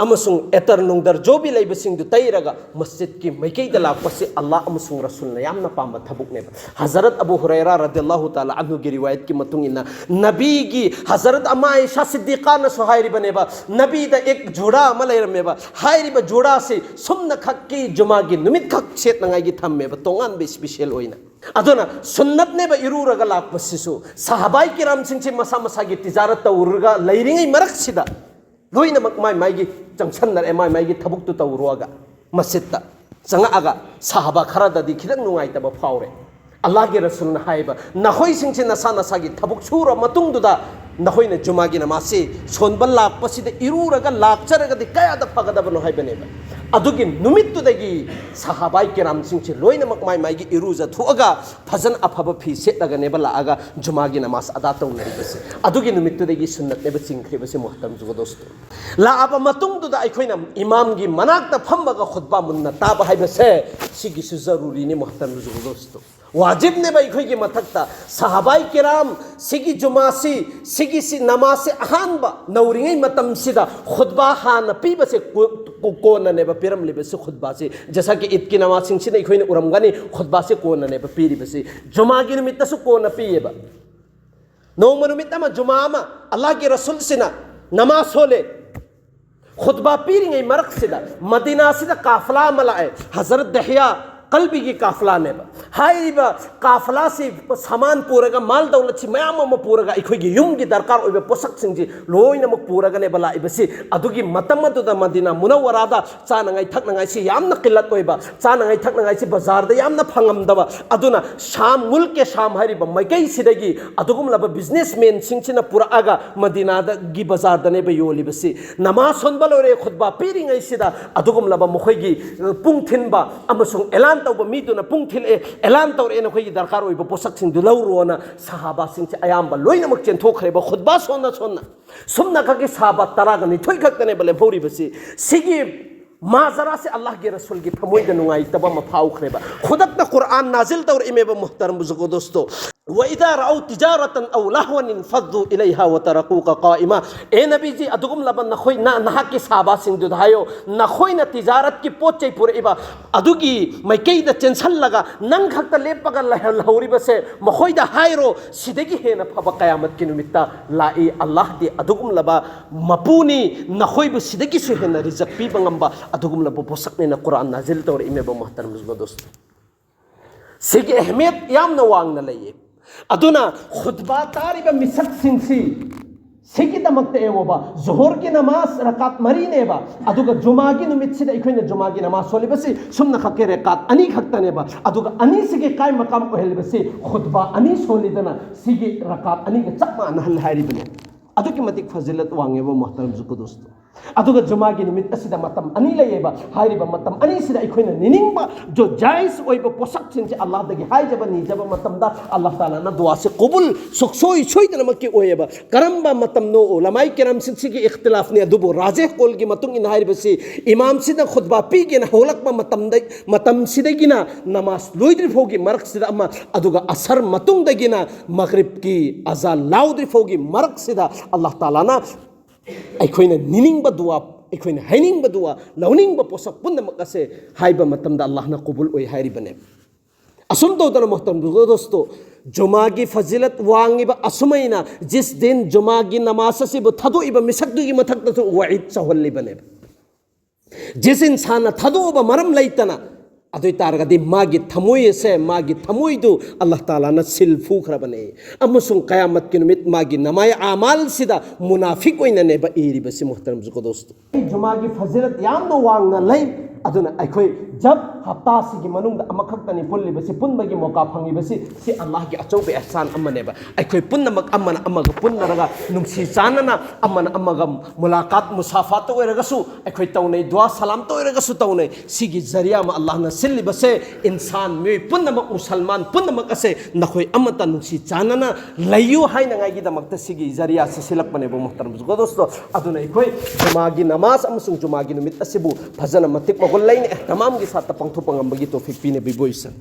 ꯑꯃꯁꯨꯡ ꯑꯦꯇꯔ ꯅꯨꯡꯗꯔ ꯖꯣꯕꯤ ꯂꯩꯕꯁꯤꯡꯗꯨ ꯇꯩꯔꯒ ꯃꯁꯖꯤꯗꯀꯤ ꯃꯥꯏꯀꯩꯗ ꯂꯥꯛꯄꯁꯤ ꯑꯜꯂꯥꯍ ꯑꯃꯁꯨꯡ ꯔꯁꯨꯜꯅ ꯌꯥꯝꯅ ꯄꯥꯝꯕ ꯊꯕꯛꯅꯦꯕ꯫ ꯍꯖꯔꯠ ꯑꯕꯨ ꯍꯨꯔꯩꯔꯥ ꯔꯗꯤꯌꯜꯂꯥꯍꯨ ꯇꯥꯂꯥ ꯑꯟꯍꯨꯒꯤ ꯔꯤꯋꯥꯌꯠꯀꯤ ꯃꯇꯨꯡ ꯏꯟꯅ ꯅꯕꯤꯒꯤ, ꯍꯖꯔꯠ ꯑꯃ ꯑꯥꯏꯁꯥ ꯁꯤꯗꯤꯀꯥꯅꯁꯨ ꯍꯥꯏꯔꯤꯕꯅꯦꯕ, ꯅꯕꯤꯗ ꯑꯦꯛ ꯖꯨꯔꯥ ꯑꯃ ꯂꯩꯔꯝꯃꯦꯕ꯫ ꯍꯥꯏꯔꯤꯕ ꯖꯨꯔꯥꯁꯤ ꯁꯨꯝꯅꯈꯛꯀꯤ ꯖꯨꯃꯥꯒꯤ ꯅꯨꯃꯤꯠꯈꯛ ꯁꯦꯠꯅꯉꯥꯏꯒꯤ ꯊꯝꯃꯦꯕ, ꯇꯣꯉꯥꯟꯕ ꯏꯁꯄꯤꯁꯦꯜ ꯑꯣꯏꯅ꯫ ꯑꯗꯨꯅ ꯁꯨꯟꯅꯠꯅꯦꯕ ꯏꯔꯨꯔꯒ ꯂꯥꯛꯄꯁꯤꯁꯨ꯫ ꯁꯍꯥꯕꯥꯏ ꯀꯤꯔꯥꯝꯁꯤꯡꯁꯤ ꯃꯁꯥ ꯃꯁꯥꯒꯤ ꯇꯤꯖꯥꯔꯠ ꯇꯧꯔꯒ ꯂꯩꯔꯤꯉꯩ ꯃꯔꯛꯁꯤꯗ ꯂꯣꯏꯅꯃꯛ ꯃꯥꯏ ꯃꯥꯏꯒꯤ ꯆꯪꯁꯟꯅꯔꯦ, ꯃꯥꯏ ꯃꯥꯏꯒꯤ ꯊꯕꯛꯇꯨ ꯇꯧꯔꯨꯔꯒ ꯃꯁꯖꯤꯠꯇ ꯆꯪꯉꯛꯑꯒ ꯁꯍꯥꯕꯥ ꯈꯔꯗꯗꯤ ꯈꯤꯇꯪ ꯅꯨꯡꯉꯥꯏꯇꯕ ꯐꯥꯎꯔꯦ꯫ ꯑꯜꯂꯥꯍꯒꯤ ꯔꯁꯨꯜꯅ ꯍꯥꯏꯕ, "ꯅꯈꯣꯏꯁꯤꯡꯁꯤ ꯅꯁꯥ ꯅꯁꯥꯒꯤ ꯊꯕꯛ ꯁꯨꯔ ꯃꯇꯨꯡꯗꯨꯗ ꯅꯈꯣꯏꯅ ꯖꯨꯃꯥꯒꯤ ꯅꯃꯥꯖꯁꯤ ꯁꯣꯟꯕ ꯂꯥꯛꯄꯁꯤꯗ ꯏꯔꯨꯔꯒ ꯂꯥꯛꯆꯔꯒꯗꯤ ꯀꯌꯥꯗ ꯐꯒꯗꯕꯅꯣ?" ꯍꯥꯏꯕꯅꯦꯕ꯫ ꯑꯗꯨꯒꯤ ꯅꯨꯃꯤꯠꯇꯨꯗꯒꯤ ꯁꯍꯥꯕꯥꯏ ꯀꯤꯔꯥꯝꯁꯤꯡꯁꯤ ꯂꯣꯏꯅꯃꯛ ꯃꯥꯏ ꯃꯥꯏꯒꯤ ꯏꯔꯨꯖ ꯊꯣꯛꯑꯒ ꯐꯖꯅ ꯑꯐꯕ ꯐꯤ ꯁꯦꯠꯂꯒꯅꯦꯕ ꯂꯥꯛꯑꯒ ꯖꯨꯃꯥꯒꯤ ꯅꯃꯥꯖ ꯑꯗꯥ ꯇꯧꯅꯔꯤꯕꯁꯦ꯫ ꯑꯗꯨꯒꯤ ꯅꯨꯃꯤꯠꯇꯨꯗꯒꯤ ꯁꯨꯟꯅꯠꯅꯦꯕ ꯆꯤꯡꯈ꯭ꯔꯤꯕꯁꯦ, ꯃꯨꯍꯇꯔꯝ ꯖꯨꯒꯗꯣꯁꯇꯣ꯫ ꯂꯥꯛꯑꯕ ꯃꯇꯨꯡꯗꯨꯗ ꯑꯩꯈꯣꯏꯅ ꯏꯃꯥꯝꯒꯤ ꯃꯅꯥꯛꯇ ꯐꯝꯃꯒ ꯈꯨꯠꯕꯥ ꯃꯨꯟꯅ ꯇꯥꯕ ꯍꯥꯏꯕꯁꯦ, ꯁꯤꯒꯤꯁꯨ ꯖꯔꯨꯔꯤꯅꯤ, ꯃꯨꯍꯇꯔꯝ ꯖꯨꯒꯗꯣꯁꯇꯣ꯫ ꯋꯥꯖꯤꯕꯅꯦꯕ ꯑꯩꯈꯣꯏꯒꯤ ꯃꯊꯛꯇ꯫ ꯁꯍꯥꯕꯥꯏ ꯀꯤꯔꯥꯝ ꯁꯤꯒꯤ ꯖꯨꯃꯥꯁꯤ, ꯁꯤꯒꯤꯁꯤ ꯅꯃꯥꯖꯁꯤ ꯑꯍꯥꯟꯕ ꯅꯧꯔꯤꯉꯩ ꯃꯇꯝꯁꯤꯗ ꯈꯨꯠꯕꯥ ꯍꯥꯟꯅ ꯄꯤꯕꯁꯦ ꯀꯣ-, ꯀꯣ-, ꯀꯣꯟꯅꯅꯦꯕ ꯄꯤꯔꯝꯂꯤꯕꯁꯤ ꯈꯨꯠꯕꯥꯁꯤ꯫ ꯖꯁꯥꯀꯤ ꯏꯗꯀꯤ ꯅꯃꯥꯖꯁꯤꯡꯁꯤꯗ ꯑꯩꯈꯣꯏꯅ ꯎꯔꯝꯒꯅꯤ, ꯈꯨꯠꯕꯥꯁꯤ ꯀꯣꯟꯅꯅꯦꯕ ꯄꯤꯔꯤꯕꯁꯤ꯫ ꯖꯨꯃꯥꯒꯤ ꯅꯨꯃꯤꯠꯇꯁꯨ ꯀꯣꯟꯅ ꯄꯤꯌꯦꯕ꯫ ꯅꯣꯡꯃ ꯅꯨꯃꯤꯠ ꯑꯃ, ꯖꯨꯃꯥ ꯑꯃ, ꯑꯜꯂꯥꯍꯒꯤ ꯔꯁꯨꯜꯁꯤꯅ ꯅꯃꯥꯖ ꯁꯣꯜꯂꯦ, ꯈꯨꯠꯕꯥ ꯄꯤꯔꯤꯉꯩ ꯃꯔꯛꯁꯤꯗ ꯃꯗꯤꯅꯥꯁꯤꯗ ꯀꯥꯐꯂꯥ ꯑꯃ ꯂꯥꯛꯑꯦ, ꯍꯖꯔꯠ ꯗꯍꯤꯌꯥ ꯀꯜꯕꯤꯒꯤ ꯀꯥꯐꯂꯥꯅꯦꯕ꯫ ꯍꯥꯏꯔꯤꯕ ꯀꯥꯐꯂꯥꯁꯤ ꯁꯥꯃꯥꯟ ꯄꯨꯔꯒ, ꯃꯥꯜ ꯗꯧꯂꯠꯁꯤ ꯃꯌꯥꯝ ꯑꯃ ꯄꯨꯔꯒ, ꯑꯩꯈꯣꯏꯒꯤ ꯌꯨꯝꯒꯤ ꯗꯔꯀꯥꯔ ꯑꯣꯏꯕ ꯄꯣꯠꯁꯛꯁꯤꯡꯁꯤ ꯂꯣꯏꯅꯃꯛ ꯄꯨꯔꯒꯅꯦꯕ ꯂꯥꯛꯏꯕꯁꯤ꯫ ꯑꯗꯨꯒꯤ ꯃꯇꯝ ꯑꯗꯨꯗ ꯃꯗꯤꯅꯥ ꯃꯨꯅꯧꯋꯔꯥꯗ ꯆꯥꯅꯉꯥꯏ ꯊꯛꯅꯉꯥꯏꯁꯤ ꯌꯥꯝꯅ ꯀꯤꯜꯂꯠ ꯑꯣꯏꯕ, ꯆꯥꯅꯉꯥꯏ ꯊꯛꯅꯉꯥꯏꯁꯤ ꯕꯖꯥꯔꯗ ꯌꯥꯝꯅ ꯐꯪꯉꯝꯗꯕ꯫ ꯑꯗꯨꯅ ꯁꯥꯝ, ꯃꯨꯜꯀꯦ ꯁꯥꯝ ꯍꯥꯏꯔꯤꯕ ꯃꯥꯏꯀꯩꯁꯤꯗꯒꯤ ꯑꯗꯨꯒꯨꯝꯂꯕ ꯕꯤꯖꯤꯅꯦꯁꯃꯦꯟꯁꯤꯡꯁꯤꯅ ꯄꯨꯔꯛꯑꯒ ꯃꯗꯤꯅꯥꯗꯒꯤ ꯕꯖꯥꯔꯗꯅꯦꯕ ꯌꯣꯜꯂꯤꯕꯁꯤ꯫ ꯅꯃꯥꯖ ꯁꯣꯟꯕ ꯂꯣꯏꯔꯦ, ꯈꯨꯠꯕꯥ ꯄꯤꯔꯤꯉꯩꯁꯤꯗ ꯑꯗꯨꯒꯨꯝꯂꯕ ꯃꯈꯣꯏꯒꯤ, ꯑ, ꯄꯨꯡ ꯊꯤꯟꯕ ꯑꯃꯁꯨꯡ ꯑꯦꯂꯥꯟ ꯇꯧꯕ ꯃꯤꯗꯨꯅ ꯄꯨꯡ ꯊꯤꯜꯂꯛꯑꯦ, ꯑꯦꯂꯥꯟ ꯇꯧꯔꯛꯑꯦ, "ꯅꯈꯣꯏꯒꯤ ꯗꯔꯀꯥꯔ ꯑꯣꯏꯕ ꯄꯣꯠꯁꯛꯁꯤꯡꯗꯨ ꯂꯧꯔꯣꯅ" ꯁꯍꯥꯕꯥꯁꯤꯡꯁꯦ ꯑꯌꯥꯝꯕ ꯂꯣꯏꯅꯃꯛ ꯆꯦꯟꯊꯣꯛꯈ꯭ꯔꯦꯕ, ꯈꯨꯠꯕꯥ ꯁꯣꯟꯅ ꯁꯣꯟꯅ꯫ ꯁꯨꯝꯅ ꯈꯛꯀꯤ ꯁꯍꯥꯕꯥ ꯇꯔꯥꯒ ꯅꯤꯊꯣꯏ ꯈꯛꯇꯅꯦꯕ ꯂꯦꯝꯍꯧꯔꯤꯕꯁꯤ꯫ ꯁꯤꯒꯤ ꯃꯥꯖꯔꯥꯁꯦ ꯑꯜꯂꯥꯍꯒꯤ ꯔꯁꯨꯜꯒꯤ ꯊꯃꯣꯏꯗ ꯅꯨꯡꯉꯥꯏꯇꯕ ꯑꯃ ꯐꯥꯎꯈ꯭ꯔꯦꯕ꯫ ꯈꯨꯗꯛꯇ ꯀꯨꯔꯥꯟ ꯅꯥꯖꯤꯜ ꯇꯧꯔꯛꯏꯃꯦꯕ, ꯃꯨꯍꯇꯔꯝ ꯖꯨꯒꯗꯣꯁꯇꯣ꯫ وإذا رأوا تجارة أو لهوا انفضوا إليها وتركوك قائما. ꯑꯦ ꯅꯕꯤꯖꯤ, ꯑꯗꯨꯒꯨꯝꯂꯕ ꯅꯈꯣꯏ, ꯅ-, ꯅꯍꯥꯛꯀꯤ ꯁꯥꯕꯥꯁꯤꯡꯗꯨꯗ ꯍꯥꯏꯌꯣ, ꯅꯈꯣꯏꯅ ꯇꯤꯖꯥꯔꯠꯀꯤ ꯄꯣꯠ ꯆꯩ ꯄꯨꯔꯛꯏꯕ ꯑꯗꯨꯒꯤ ꯃꯥꯏꯀꯩꯗ ꯆꯦꯟꯁꯜꯂꯒ ꯅꯪ ꯈꯛꯇ ꯂꯦꯞꯄꯒ ꯂꯩꯍꯧꯔꯤꯕꯁꯦ, ꯃꯈꯣꯏꯗ ꯍꯥꯏꯔꯣ, ꯁꯤꯗꯒꯤ ꯍꯦꯟꯅ ꯐꯕ ꯀꯌꯥꯃꯠꯀꯤ ꯅꯨꯃꯤꯠꯇ ꯂꯥꯛꯏ꯫ ꯑꯜꯂꯥꯍꯗꯤ ꯑꯗꯨꯒꯨꯝꯂꯕ ꯃꯄꯨꯅꯤ, ꯅꯈꯣꯏꯕꯨ ꯁꯤꯗꯒꯤꯁꯨ ꯍꯦꯟꯅ ꯔꯤꯖꯛ ꯄꯤꯕ ꯉꯝꯕ ꯑꯗꯨꯒꯨꯝꯂꯕ ꯄꯣꯠꯁꯛꯅꯦꯅ ꯀꯨꯔꯥꯟ ꯅꯥꯖꯤꯜ ꯇꯧꯔꯛꯏꯃꯦꯕ, ꯃꯣꯍꯇꯔꯝ ꯗꯣꯁꯇꯣ꯫ ꯁꯤꯒꯤ ꯑꯍꯃꯤꯌꯠ ꯌꯥꯝꯅ ꯋꯥꯡꯅ ꯂꯩꯌꯦ꯫ ꯑꯗꯨꯅ ꯈꯨꯠꯕꯥ ꯇꯥꯔꯤꯕ ꯃꯤꯁꯛꯁꯤꯡꯁꯤ, ꯁꯤꯒꯤꯗꯃꯛꯇ ꯌꯦꯡꯉꯣꯕ, ꯖꯣꯍꯣꯔꯒꯤ ꯅꯃꯥꯖ ꯔꯀꯥꯠ ꯃꯔꯤꯅꯦꯕ, ꯑꯗꯨꯒ ꯖꯨꯃꯥꯒꯤ ꯅꯨꯃꯤꯠꯁꯤꯗ ꯑꯩꯈꯣꯏꯅ ꯖꯨꯃꯥꯒꯤ ꯅꯃꯥꯖ ꯁꯣꯜꯂꯤꯕꯁꯤ ꯁꯨꯝꯅ ꯈꯛꯀꯤ ꯔꯀꯥꯠ ꯑꯅꯤ ꯈꯛꯇꯅꯦꯕ, ꯑꯗꯨꯒ ꯑꯅꯤꯁꯤꯒꯤ ꯀꯥꯏ ꯃꯀꯥꯝ ꯑꯣꯏꯍꯜꯂꯤꯕꯁꯤ ꯈꯨꯠꯕꯥ ꯑꯅꯤ ꯁꯣꯜꯂꯤꯗꯅ ꯁꯤꯒꯤ ꯔꯀꯥꯠ ꯑꯅꯤꯒ ꯆꯞ ꯃꯥꯟꯅꯍꯜꯂꯦ ꯍꯥꯏꯔꯤꯕꯅꯦ꯫ ꯑꯗꯨꯛꯀꯤ ꯃꯇꯤꯛ ꯐꯖꯤꯂꯠ ꯋꯥꯡꯉꯦꯕ, ꯃꯣꯍꯇꯔꯝ ꯖꯨꯀꯨꯗꯨꯁꯇꯣ꯫ ꯑꯗꯨꯒ ꯖꯨꯃꯥꯒꯤ ꯅꯨꯃꯤꯠ ꯑꯁꯤꯗ ꯃꯇꯝ ꯑꯅꯤ ꯂꯩꯌꯦꯕ꯫ ꯍꯥꯏꯔꯤꯕ ꯃꯇꯝ ꯑꯅꯤꯁꯤꯗ ꯑꯩꯈꯣꯏꯅ ꯅꯤꯅꯤꯡꯕ, ꯖꯣ ꯖꯥꯏꯁ ꯑꯣꯏꯕ ꯄꯣꯠꯁꯛꯁꯤꯡꯁꯦ ꯑꯜꯂꯥꯍꯗꯒꯤ ꯍꯥꯏꯖꯕ, ꯅꯤꯖꯕ ꯃꯇꯝꯗ ꯑꯜꯂꯥꯍ ꯇꯥꯂꯥꯅ ꯗꯨꯋꯥꯁꯦ ꯀꯕꯨꯜ ꯁꯨꯛꯁꯣꯏ ꯁꯣꯏꯗꯅꯃꯛꯀꯤ ꯑꯣꯏꯌꯦꯕ꯫ ꯀꯔꯝꯕ ꯃꯇꯝꯅꯣ? ꯎꯂꯃꯥꯏ ꯀꯤꯔꯥꯝꯁꯤꯡꯁꯤꯒꯤ ꯏꯈꯇꯤꯂꯥꯐꯅꯤ, ꯑꯗꯨꯕꯨ ꯔꯥꯖꯦꯍ ꯀꯣꯜꯒꯤ ꯃꯇꯨꯡ ꯏꯟꯅ ꯍꯥꯏꯔꯤꯕꯁꯤ, ꯏꯃꯥꯝꯁꯤꯅ ꯈꯨꯠꯕꯥ ꯄꯤꯒꯦꯅ ꯍꯧꯂꯛꯄ ꯃꯇꯝꯗ, ꯃꯇꯝꯁꯤꯗꯒꯤꯅ ꯅꯃꯥꯖ ꯂꯣꯏꯗ꯭ꯔꯤ ꯐꯥꯎꯒꯤ ꯃꯔꯛꯁꯤꯗ ꯑꯃ, ꯑꯗꯨꯒ ꯑꯁꯔ ꯃꯇꯨꯡꯗꯒꯤꯅ ꯃꯒ꯭ꯔꯤꯕꯀꯤ ꯑꯖꯥꯟ ꯂꯥꯎꯗ꯭ꯔꯤ ꯐꯥꯎꯒꯤ ꯃꯔꯛꯁꯤꯗ ꯑꯜꯂꯥꯍ ꯇꯥꯂꯥꯅ ꯑꯩꯈꯣꯏꯅ ꯅꯤꯅꯤꯡꯕ ꯗꯨꯋꯥ, ꯑꯩꯈꯣꯏꯅ ꯍꯥꯏꯅꯤꯡꯕ ꯗꯨꯋꯥ, ꯂꯧꯅꯤꯡꯕ ꯄꯣꯠꯁꯛ ꯄꯨꯝꯅꯃꯛ ꯑꯁꯦ ꯍꯥꯏꯕ ꯃꯇꯝꯗ ꯑꯜꯂꯥꯍꯅ ꯀꯕꯨꯜ ꯑꯣꯏ ꯍꯥꯏꯔꯤꯕꯅꯦ꯫ ꯑꯁꯨꯝ ꯇꯧꯗꯅ, ꯃꯣꯍꯇꯔꯝ ꯗꯣꯁꯇꯣ, ꯖꯨꯃꯥꯒꯤ ꯐꯖꯤꯂꯠ ꯋꯥꯡꯉꯤꯕ ꯑꯁꯨꯃꯥꯏꯅ ꯖꯤꯁ ꯗꯤꯟ ꯖꯨꯃꯥꯒꯤ ꯅꯃꯥꯖ ꯑꯁꯤꯕꯨ ꯊꯥꯗꯣꯛꯏꯕ ꯃꯤꯁꯛꯇꯨꯒꯤ ꯃꯊꯛꯇꯁꯨ ꯋꯥꯏꯗ ꯁꯧꯍꯜꯂꯤꯕꯅꯦꯕ꯫ ꯖꯤꯁ ꯏꯟꯁꯥꯟꯅ ꯊꯥꯗꯣꯛꯑꯕ ꯃꯔꯝ ꯂꯩꯇꯅ, ꯑꯗꯨ ꯑꯣꯏ ꯇꯥꯔꯒꯗꯤ ꯃꯥꯒꯤ ꯊꯃꯣꯏ ꯑꯁꯦ, ꯃꯥꯒꯤ ꯊꯃꯣꯏꯗꯨ ꯑꯜꯂꯥꯍ ꯇꯥꯂꯥꯅ ꯁꯤꯜ ꯐꯨꯈ꯭ꯔꯕꯅꯦ꯫ ꯑꯃꯁꯨꯡ ꯀꯌꯥꯃꯠꯀꯤ ꯅꯨꯃꯤꯠ ꯃꯥꯒꯤ ꯅꯃꯥꯏ ꯑꯃꯥꯜꯁꯤꯗ ꯃꯨꯅꯥꯐꯤꯛ ꯑꯣꯏꯅꯅꯦꯕ ꯏꯔꯤꯕꯁꯤ, ꯃꯣꯍꯇꯔꯝ ꯖꯨꯀꯣꯗꯣꯁꯇꯣ꯫ ꯖꯨꯃꯥꯒꯤ ꯐꯖꯤꯂꯠ ꯌꯥꯝꯅ ꯋꯥꯡꯅ ꯂꯩ꯫ ꯑꯗꯨꯅ ꯑꯩꯈꯣꯏ ꯖꯕ ꯍꯞꯇꯥꯁꯤꯒꯤ ꯃꯅꯨꯡꯗ ꯑꯃꯈꯛꯇꯅꯤ ꯄꯨꯜꯂꯤꯕꯁꯤ, ꯄꯨꯟꯕꯒꯤ ꯃꯣꯀꯥ ꯐꯪꯉꯤꯕꯁꯤ, ꯁꯤ ꯑꯜꯂꯥꯍꯒꯤ ꯑꯆꯧꯕ ꯑꯦꯍꯁꯥꯟ ꯑꯃꯅꯦꯕ꯫ ꯑꯩꯈꯣꯏ ꯄꯨꯝꯅꯃꯛ ꯑꯃꯅ ꯑꯃꯒ ꯄꯨꯟꯅꯔꯒ ꯅꯨꯡꯁꯤ ꯆꯥꯟꯅꯅ, ꯑꯃꯅ ꯑꯃꯒ ꯃꯨꯂꯥꯀꯥꯠ ꯃꯨꯁꯥꯐꯥꯠꯇ ꯑꯣꯏꯔꯒꯁꯨ ꯑꯩꯈꯣꯏ ꯇꯧꯅꯩ, ꯗꯨꯋꯥ ꯁꯂꯥꯝꯇ ꯑꯣꯏꯔꯒꯁꯨ ꯇꯧꯅꯩ꯫ ꯁꯤꯒꯤ ꯖꯔꯤꯌꯥ ꯑꯃ ꯑꯜꯂꯥꯍꯅ ꯁꯤꯜꯂꯤꯕꯁꯦ, ꯏꯟꯁꯥꯟ, ꯃꯤꯑꯣꯏ ꯄꯨꯝꯅꯃꯛ, ꯃꯨꯁꯜꯃꯥꯟ ꯄꯨꯝꯅꯃꯛ ꯑꯁꯦ ꯅꯈꯣꯏ ꯑꯃꯠꯇ ꯅꯨꯡꯁꯤ ꯆꯥꯟꯅꯅ ꯂꯩꯌꯨ ꯍꯥꯏꯅꯉꯥꯏꯒꯤꯗꯃꯛꯇ ꯁꯤꯒꯤ ꯖꯔꯤꯌꯥꯁꯤ ꯁꯤꯜꯂꯛꯄꯅꯦꯕ, ꯃꯣꯍꯇꯔꯝ ꯖꯨꯀꯣꯗꯣꯁꯇꯣ꯫ ꯑꯗꯨꯅ ꯑꯩꯈꯣꯏ ꯖꯨꯃꯥꯒꯤ ꯅꯃꯥꯖ ꯑꯃꯁꯨꯡ ꯖꯨꯃꯥꯒꯤ ꯅꯨꯃꯤꯠ ꯑꯁꯤꯕꯨ ꯐꯖꯅ ꯃꯇꯤꯛ ꯃꯒꯨꯟ ꯂꯩꯅ ꯑꯦꯍꯇꯃꯥꯝꯒꯤ ꯁꯥꯠꯇ ꯄꯥꯡꯊꯣꯛꯄ ꯉꯝꯕꯒꯤ ꯇꯣꯐꯤꯛ ꯄꯤꯅꯕꯤꯕ ꯑꯣꯏꯁꯅꯨ꯫